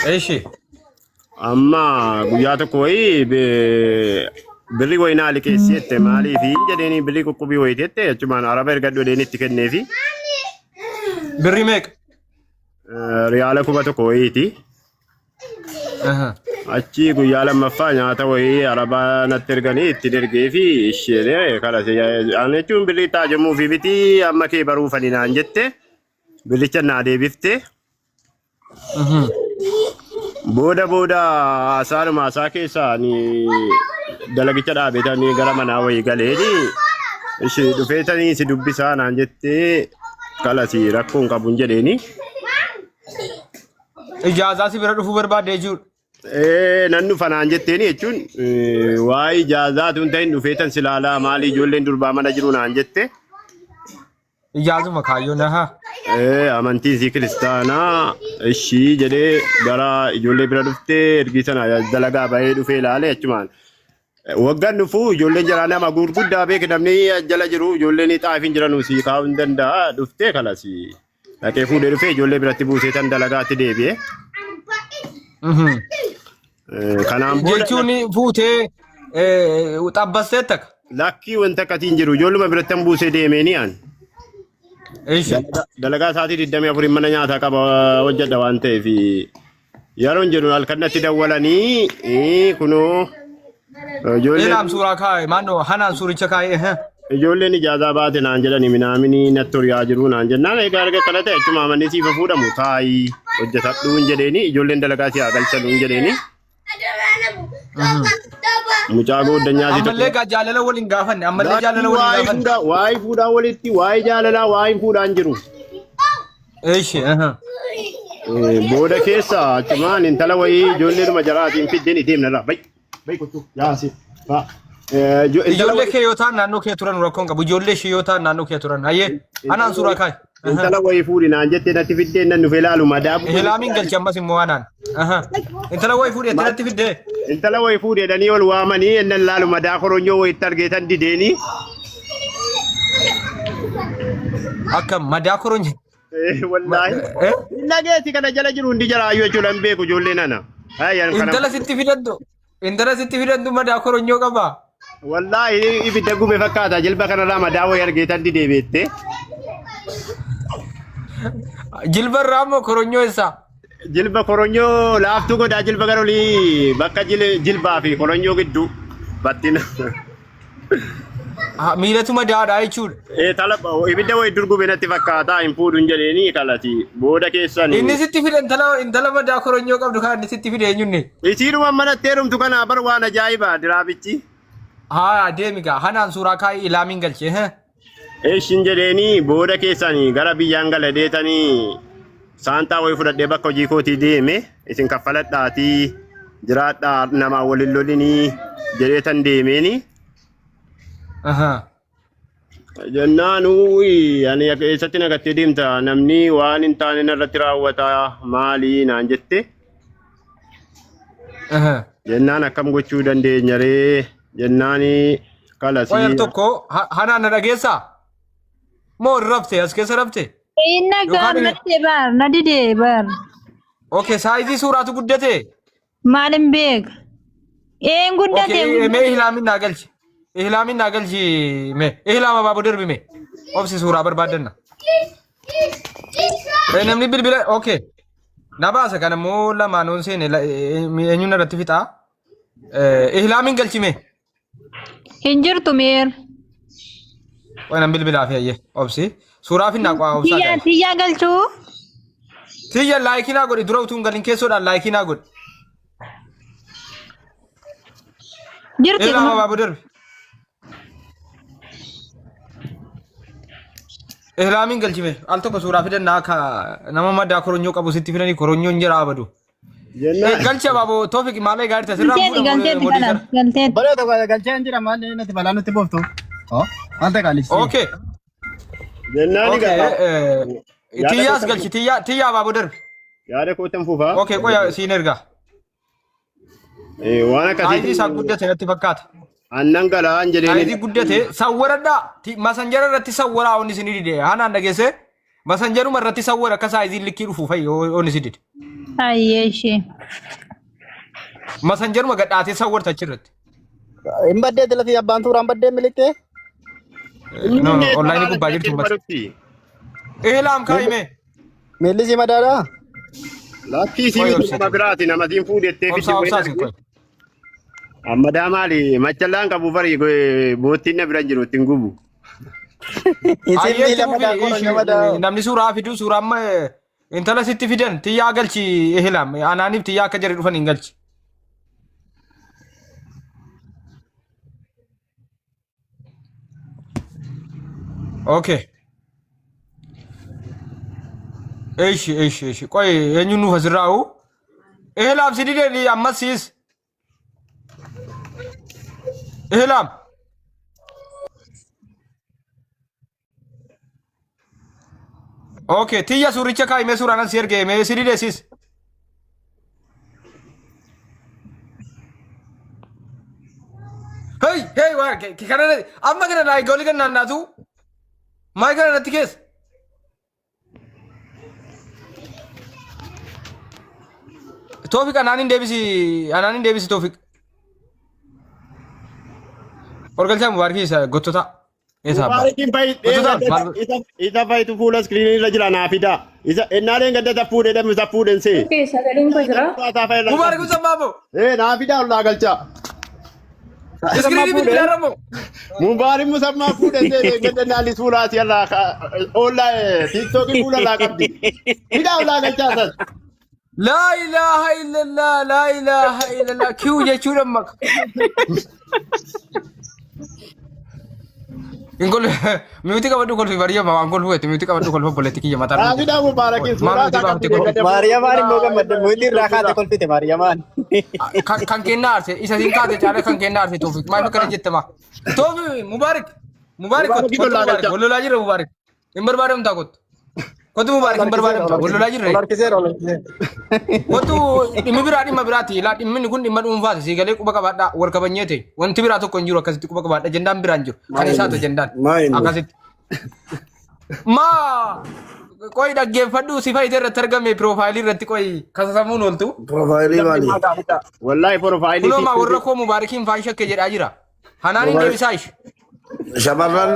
Eshi. Amma guyyaa tokko wayii birrii wayii naa liqeessi jette maaliif hin jedheeni birrii qukkubii wayii jette achumaan araba ergadhu jedheen itti kenneefi Birrii meeqa? Riyaala 1000 wayiiti. Aha. Achi guyyaa lammaffaa nyaata wayii arabaa natti erganii ittiin ergee fi isheen kanas ani jechuun birrii taajamuu fi miti amma kee baruufani naan jette birricha naa deebifte. Booda booda haasaanuma haasaa keessaa ani dalagicha dhaabetanii gara manaa wayii galeeni ishee dhufeetanii si dubbisaa naan jettee kalasi rakkoo hin qabu hin jedheeni. Ijaazaa si bira dhufuu barbaadde jechuudha. Ee, nan dhufa naan jetteeni jechuun waa'ee ijaazaa tun ta'in dhufeetan si ilaalaa maali ijoolleen durbaa mana jiru naan jette. Ijaazuma kaayyoon aha. Ee, amantiin isii kiristaanaa ishii jedhee gara ijoollee bira dhuftee ergii sana dalagaa bahee dhufee ilaale achumaan. Waggaan dhufuu ijoolleen jaraa nama gurguddaa beeke namni jala jiru ijoolleen xaafiin jiran sii kaa'uu hin danda'a dhuftee kalasi. Dhaqee fuudhee dhufee ijoollee biratti buusee tan dalagaatti deebi'e. Kanaan booda Jechuun fuutee xabbastee takka. Lakkii wanta akkatiin jiru ijoolluma biratti tan buusee deemeeni an. Ishi. Dalagaa sa'aatii 24 mana nyaataa qaba hojjedha waan ta'eef yeroon jedhu halkan natti dawwalanii kunoo ijoolleen Ilaam suuraa kaa'e maannoo hanaan suuricha kaa'e. Ijoolleen ijaazaa baate naan jedhani minaaminii natti horiyaa jiru naan jennaan egaa erga kana ta'e achuma manni siif fuudhamu taa'ii hojjetadhu hin jedheeni ijoolleen dalagaa si haa galchanu hin jedheeni. Mucaa gooddanyaa si Ammallee egaa jaalala waliin gaafanne ammallee jaalala waliin waa'ee gaafanne. fuudhaa waa'ee fuudhaa walitti waa'ee jaalalaa waa'ee fuudhaan jiru. Eeshi. Aha. Booda keessa achumaan intala wayii ijoolleedhuma jaraatiin fiddeen itti himnarraa bay bay kottu yaasi faa. Intala Ijoollee wayii kee yoo ta'an naannoo kee turan rakkoon qabu. Ijoollee ishee yoo ta'an naannoo kee turan. Hayyee anaan suuraa kaa'i. Intala wayii fuudhi naan jettee natti fiddeen nan dhufee laalu madaa bu'ee. Ihlaamiin galchi ammas immoo anaan. Aha. Intala wayii fuudhi jettee natti fiddee. Intala wayii fuudhi jedhanii ol waamanii innan laalu madaa koronyoo wayitti argeetan dideeni. Akka madaa koronye. Wallaahi. Eh? Nageessi kana jala jiru hundi jaraayyuu jechuudha hin beeku ijoolleen ana. Hayyaan kana. Intala sitti fidantu. Intala sitti fidantu madaa koronyoo qaba. Wallaahi ibidda gube fakkaata jilba kanarraa madaa wayii argeetan didee beette. Jilba irraa immoo koronyoo eessaa? Jilba koronyoo laaftuu godhaa jilba gara olii bakka jilbaa fi koronyoo gidduu battina. Ah, Miilatu madaadha jechuudha. Ee tala ibidda wayii dur gube natti fakkaata hin fuudhu hin jedheeni kalati booda keessan. Inni sitti fide intala intala madaa koronyoo qabdu kan inni sitti fide eenyunni? Isiinuma manatti heerumtu kana bar waan ajaa'ibaa diraabichi. Haa deemi gaa hanaan suuraa kaa'ii ilaamiin galchee. hee? Eshin jedheeni booda keessan gara biyyaan gala deetanii saantaa wayii fudhadhee bakka hojii kootii deeme isin kaffaladhaatii jiraadhaa namaa waliin lolinii jedheetan deemeeni. Ahaa. Jennaan uuyi ani eessatti nagattee deemta namni waan hin taane narratti raawwata maalii naan jette. Ahaa. Jennaan akkam gochuu dandeenya ree jennaan Qoyar kalasii. tokko hanaan na dhageessaa? Moo rafte as keessa rafte? Inna Yookaan gaar na dide bar na dide bar. Okay saayizii suuraatu guddate. Maalin beeka? Een guddate Okay mee ihlaamin naa galchi. Ihlaamin naa galchi mee ihlaam abaaboo darbi mee obsi suuraa barbaaddanna. Namni bilbila okay na baasa kana immoo lamaanuun seene eenyuun irratti fixaa. Ihlaamin galchi mee. Hin jirtu meer. Waan bilbilaa fi ayyee obsi. Suuraa finnaa qaa obsaa Tiyyaa gaari. tiyyaa galchuu. Tiyya laayikii naa godhi dura utuu hin galin keessoodhaan laayikii naa godhi. Jirti Ilaa kun. abaaboo darbi. Ihlaamiin galchime al tokko suuraa fidannaa akka nama madaa koronyoo qabu sitti fidanii koronyoon jira abadu. Jennaan Galchi abaaboo Toofik maalee gaarii ta'e sirraa Galteetti fuudha galteetti modii kanas sana. galteetti. Balee tokko galchee hin jira maal natti balaa nutti booftu. Oh, maal ta'e qaallisti? Okay. jennaan Okay. egaa yaada Tiyyaas kootan galchi tiyyaa tiyyaa abaaboo darbi. yaada kootan fufaa. Okay qoya siin ergaa. Waan Saayizii akkasiitiin isaa guddate natti fakkaata. annan galaan jedheen Saayizii guddate sawwaradhaa. Masanjara irratti sawwaraa onni isinii dide. Hanaan dhageesse. Masanjaruma irratti sawwar akka saayiziin likkii dhufu fa'i yoo inni si dide. Ayyee ishee. Masanjaruma gadhaatee sawwarta achirratti. Hin baddee lafi abbaan suuraan baddee miliqxee. No, no, onlaayinii gubbaa jirtu ummata. Ihlaam kaa'ime. Miilli si madaadhaa? Lakkii sii Qoy miti obsite. nama biraati namatiin fuudhettee Obsaa obsaa sin qoy. Amma daa maali machallaan qabu bari boottiin na bira jiru ittiin gubu. Isin Ayyeetti miila madaa fufi koronyoo madaa. namni suuraa fidu suuraa amma intala sitti fidan tiyyaa galchi ihlaam anaaniif tiyyaa akka jari dhufan hin galchi. Okay. Eeshi eeshi eeshi qoy eenyuun nuuf asirraa'u? Ihlaam si dide ammas siis. Ihlaam. Okay, tiyya suuricha kaa'imee suuraan as ergee mee si dide siis. Hey, hey, waa kana amma kana naa goolii kan naannaatu maal kana natti keessa? Toofiq anaan deebisi anaan deebisi Toofiq. Orgalchaa Mubaarakii isa gottota. Eessa abbaa? Mubaarakiin Gottota maal isa fayitu fuula iskiriinii irra jira naa fidaa. Isa ennaaleen gadda isa fuudhee dhammi isa fuudhen see. Okay, sagaleen koo jira. Mubaarak usan baabo. Ee naa fidaa ollaa galchaa. Iskiriinii bilbilaa ramoo. Mubaarik musammaa fuudhen see gadda naalli suuraa si irraa ollaa tiiktookii fuula irraa qabdi. Fidaa ollaa galchaa sas. Laa ilaaha illallah laa ilaaha illallah kiu jechuudha maka. Hin kolfi miyuutii qabadhu kolfi bariyyama waan kolfu jetti miyuutii qabadhu kolfa obboleetti kiyya mataa Naa fidaa Mubaarakiin Maal suuraa nuti isaa baafte qabdi kolfi? gadda Maariyamaan immoo gammadde miilli irraa kaate kolfite Maariyamaan. Kan kan kennaa aarse isa siin kaate caala kan kennaa aarse Toofiq maal akkana jettama. Toofiq Mubaarik Mubaarik kottu Mubaarakii kottu ollaa Mubaarik galchaa. wal lolaa jirra Mubaarik hin barbaadamtaa kottu kottu Mubaarik hin barbaadamtaa wal lolaa jirra. Ol harkiseera ol harkiseera. Kottu dhimmi biraa dhimma biraati laa dhimmi kun dhimma dhuunfaati sii galee quba qabaadhaa wal kabanyee ta'e wanti biraa tokko hin jiru akkasitti quba qabaadha jendaan biraan jiru kan isaatu jendaan akkasitti. Maa qoyi dhaggeeffadhu si fayyite irratti argame piroofaayilii irratti qoyi kasasamuun ooltu. Profaayilii maali? Wallaahi profaayilii. Kunoo maa warra koo mubaarikiin faan shakke jedhaa jira. Hanaan hin deebisaa ishee. Shamarran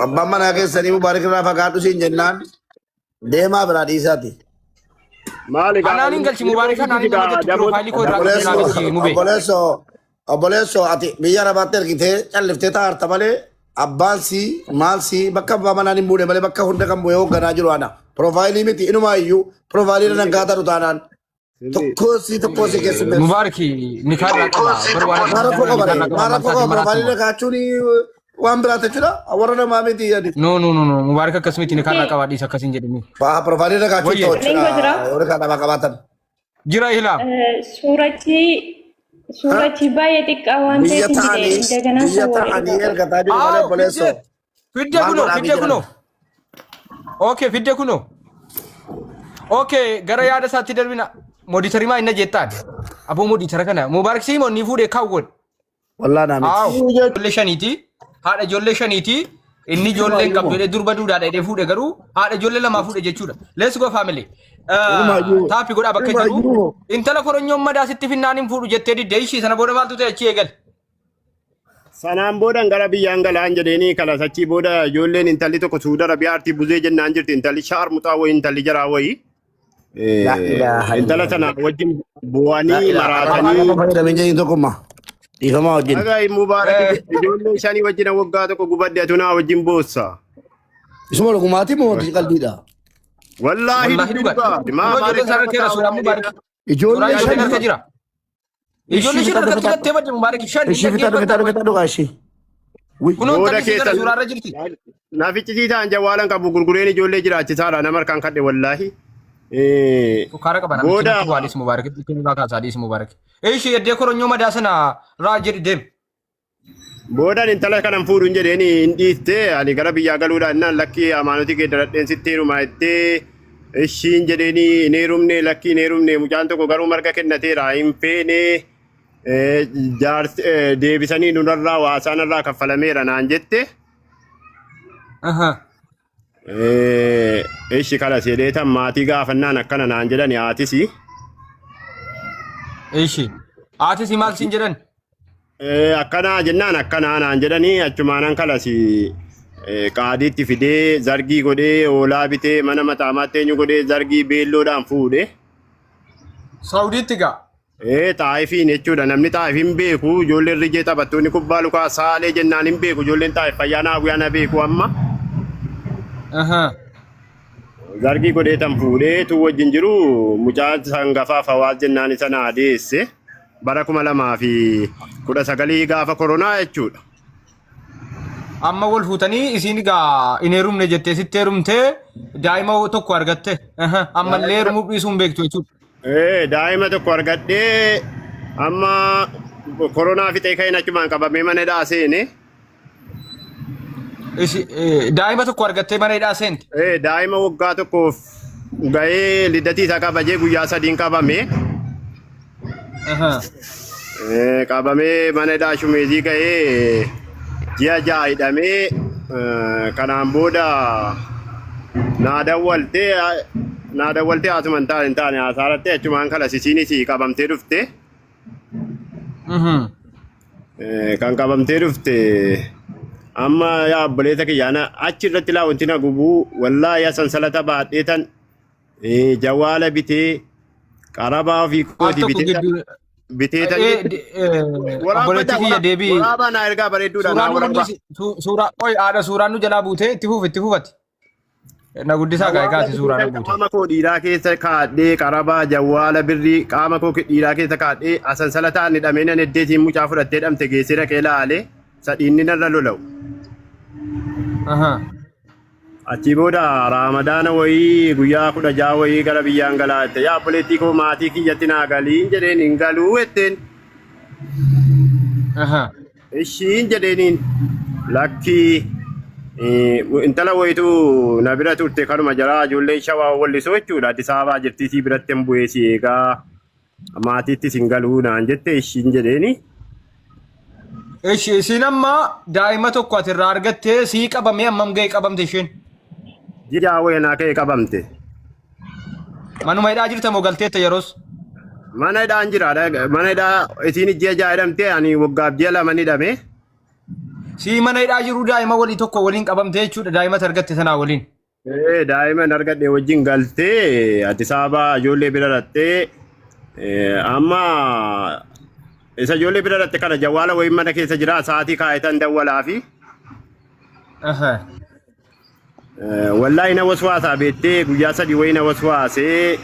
abbaan manaa keessanii mubaarik irraa fagaadhu siin jennaan deemaa biraa dhiisaati. Maali Hanaan hin galchi mubaarik hanaan hin nama jettu piroofaayilii koo irraa qabdee naa galchi mubee. Obboleessoo obboleessoo ati biyya arabaatti ergitee calliftee taa'arta malee abbaan sii maal sii bakka abbaa manaan hin buune malee bakka hunda kan bu'ee hoogganaa jiru ana. Profaayilii miti inumaa iyyuu profaayilii irra nangaa ta'u taanaan tokkoo sii tokkoo sii keessummeessu. Mubaariki nikaa irraa qaba. Bar waan Maal rakkoo nikaa qaba irraa qaba maal rakkoo maal qaba profaayilii maraatu. irra kaachuun waan biraati jechuudha warra namaa miti yaadi. No no no no Mubaarik akkasumatti nikaa irraa qaba dhiisa akkasiin jedhanii. Faa profaayilii irra kaachuun Wayye. ta'u Sagaleen koo jira. jechuudha warri kaan nama qabaatan. Jira ihlaam. Suurachi suurachi baay'ee xiqqaa waan Biyya ta'eef hin ta'anii dide daganaa biyya sawwara ta'anii dhugaa. ergataa jiru malee Aaw obboleessoo. fidde fidde Maal kunoo godhaa fidde biyya kunoo. kana? Okay fidde kunoo. Okay gara yaada isaatti darbina. Mooditarii maa inna jettaan? Aboo mooditara kana Mubaarik Siimoon ni fuudhee kaawwan. Wallaa naa miti. Aaw ijoollee shaniiti. Haadha ijoollee shaniiti. Inni ijoollee hin qabdu jedhee durba duudhaadha jedhee fuudhe garuu haadha ijoollee lamaa fuudhe jechuudha. Let's go family. Ilmaayyuu. Taappi godhaa bakka jiru. Ilmaayyuu. Intala koronyoon madaa sitti finnaan hin fuudhu jettee didde ishii sana booda maaltu ta'e achi eegale. Sanaan booda gara biyyaan galaan jedheenii kalas achii booda ijoolleen intalli tokko Suudi Arabiyaatti buzee jennaan jirti intalli shaar muxaa wayii intalli jaraa wayii. La ilaaha Intala illallah. sana wajjin La bu'anii ilaaha maraatanii fayyadamin jedhin tokkummaa. Dhiifamaa wajjin. Dhagaa Mubaarak ijoollee shanii wajjin waggaa tokko gubadde atunaa wajjin boossa. Isuma dhugumaati moo wanti qalbiidha? Wallaahi Wallaahi dubbii dhugaadha. dhugaa. Maa Kunoo maali ijoolleen sana keera suuraa Mubaarik. Suuraa Ijoollee ijoolleen harka shanii. jira. Ijoollee Ishii shan fitaa harkatti fitaa gattee badde Mubaarik shan ishii fitaa fitaa fitaa dhugaa ishii. Wii. Kunoo Booda intalli sii kana keessan suuraa irra jirti. nafichi ta'an jawaalan qabu gurgureen ijoollee jiraachisaadha nama harkaan kadhe wallaahi. Sukkaara qaba namichi Booda nutti waa dhiisi Mubaarik. Itti kaasaa dhiisi Mubaarik. Ishii eddee koronyoo madaa sana raa jedhi deem. Boodaan intala kanan fuudhuun jedheen hin dhiiste ani gara biyyaa galuudhaan naan lakkii amaanotii kee daradheen sitti heerumaa jettee ishiin jedheen hin heerumne lakkii hin heerumne mucaan tokko garuu marga kennateera hin feene jaarsi deebisanii nurarraa waasaanarraa kaffalameera naan jette. Aha. Ishi kalas jedhee tan maatii gaafannaan akkana naan jedhani haatisi. Ishi. Haati si maal siin jedhan? Akkanaa jennaan akkanaa naan jedhanii achumaanan kalas qaadiitti fidee zargii godhee hoolaa bitee mana mataamaatti eenyu godhee zargii beelloodhaan fuudhe. Saudiitti gaa. Xaayifiin jechuudha namni xaayif hin beeku ijoolleen rijee taphattoonni kubbaa lukaa saalee jennaan hin beeku ijoolleen xaayif fayyaa naa guyyaa na beeku amma. Zargii godhee tan fuudhee tu wajjin jiru mucaan sangafaa Fawaaz jennaan isa naa deesse bara 2019 gaafa koronaa jechuudha. Amma wal fuutanii isiin egaa hin heerumne jettee sitti heerumtee daa'ima tokko argatte. Ammallee heerumuu dhiisuu hin beektu jechuudha. Daa'ima tokko argadhee amma koronaa fixee ka'een achumaan qabamee mana hidhaa seene. Daa'ima tokko argattee mana hidhaa seente. Daa'ima waggaa tokkoof ga'ee liddatii isaa kabajee guyyaa sadiin qabame. Qabamee mana hidhaa shumeezii ga'ee ji'a 6 hidhamee kanaan booda naa dawwaltee naa dawwaltee haasuma hin taane hin taane haasaarattee achumaan kalas isiinis qabamtee dhufte. Kan qabamtee dhufte amma yaa obboleessa kiyya ana achi irratti laa wanti na gubuu wallaahi yaa sansalata baadhee tan jawaala bitee qarabaa ofii Al kooti tokko bitee tan gidduu bitee tan obboleetti kiyya deebii waraabaa naa ergaa bareedduudha suuraan naa nu waraabaa. guddisi suuraa qoy haadha suuraan nu jalaa buutee itti fuuf itti fufati. Na guddisaa gaa kaasi suuraa na buute. Qaama koo dhiiraa keessa kaadhee qarabaa jawwaala birrii qaama koo dhiiraa keessa kaadhee asansalataan hidhamee nan eddeetiin mucaa fudhattee dhamte geessee dhaqee laalee sadhiinni narra lola'u. Achii booda raamadaana wayii guyyaa 16 wayii gara biyyaan galaa jette. Yaa obboleettii koo maatii kiyyatti naa galiin jedheen hin galuu jetteen. Ishiin jedheeniin lakkii intala wayitu na bira turte kanuma jaraa ijoolleen shawaa wallisoo jechuudha. Addis Ababaa jirti isii biratti hin bu'ee si eegaa maatiittis hin galuu naan jette ishiin jedheeni. Ishi isiin amma daa'ima tokko ati irraa argattee sii qabamee ammam ga'e qabamte isheen? Ji'a wayii naa ka'e qabamte. Manuma hidhaa jirta moo galteetta yeroos? Mana hidhaan jira. Mana hidhaa isiin ji'a 6 hidhamte ani waggaaf ji'a 2 hidhame. Sii mana hidhaa jiru daa'ima walii tokko waliin qabamte jechuudha daa'ima argatte sanaa waliin. Daa'ima argadhe wajjin galtee Addis Ababaa ijoollee bira dhattee amma isa ijoollee bira dhatte kana jawwaala wayii mana keessa jira sa'aatii kaayetan dawwalaa fi Wallaahi na waswaasaa beettee guyyaa 3 wayii na waswaasee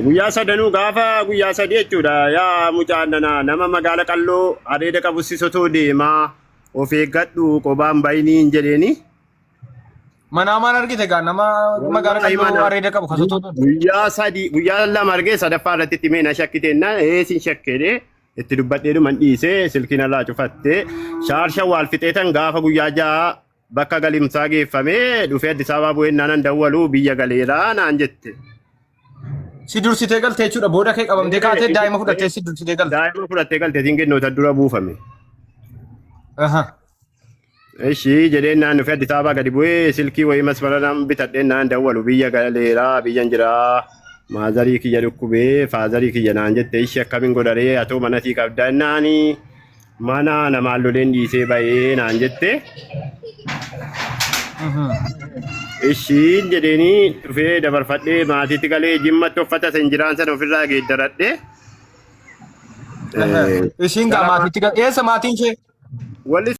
guyyaa sadanuu gaafa guyyaa 3 jechuudha yaa mucaan nana nama magaala qalloo areeda qabu si sotoo deemaa of eeggadhu qobaan bayiniin jedheeni. Manaa maal argite gaa nama magaala Wallaahi qalloo mana areeda qabu kasotoo deemu. guyyaa 3 guyyaa 2 argee sadaffaa irratti itti mee na shakkiteenna ee sin shakkeedhe itti dubbadhee dhuman dhiisee silkiin irraa cufattee shaarsha waal fixeetan gaafa guyyaa 6 bakka galimsaa geeffamee dhufee Addis Ababaa bu'een naanan dawwaluu biyya galeeraa naan jette. Si dursitee galte jechuudha booda kee qabamtee kaatee daa'ima fudhattee si dursitee galte. Daa'ima fudhattee galte siin kennoota dura buufame. Ishii jedheen naan dhufee Addis Ababaa gadi bu'ee silkii wayii masmara naan bitadheen naan dawwalu biyya galeeraa biyyan jiraa maazarii kiyya dhukkubee faazarii kiyya naan jette ishii akkamiin godharee atoo manatii qabda naanii Mana namaan loleen dhiisee ba'ee naan jette. Ishiin jedheenii dhufee dabarfadhee maatiitti galee jimmatti uffata isin jiraan sana ofirraa geeddaradhe. Ishiin gaa Gara maatiitti eessa maatiin ishee? Walli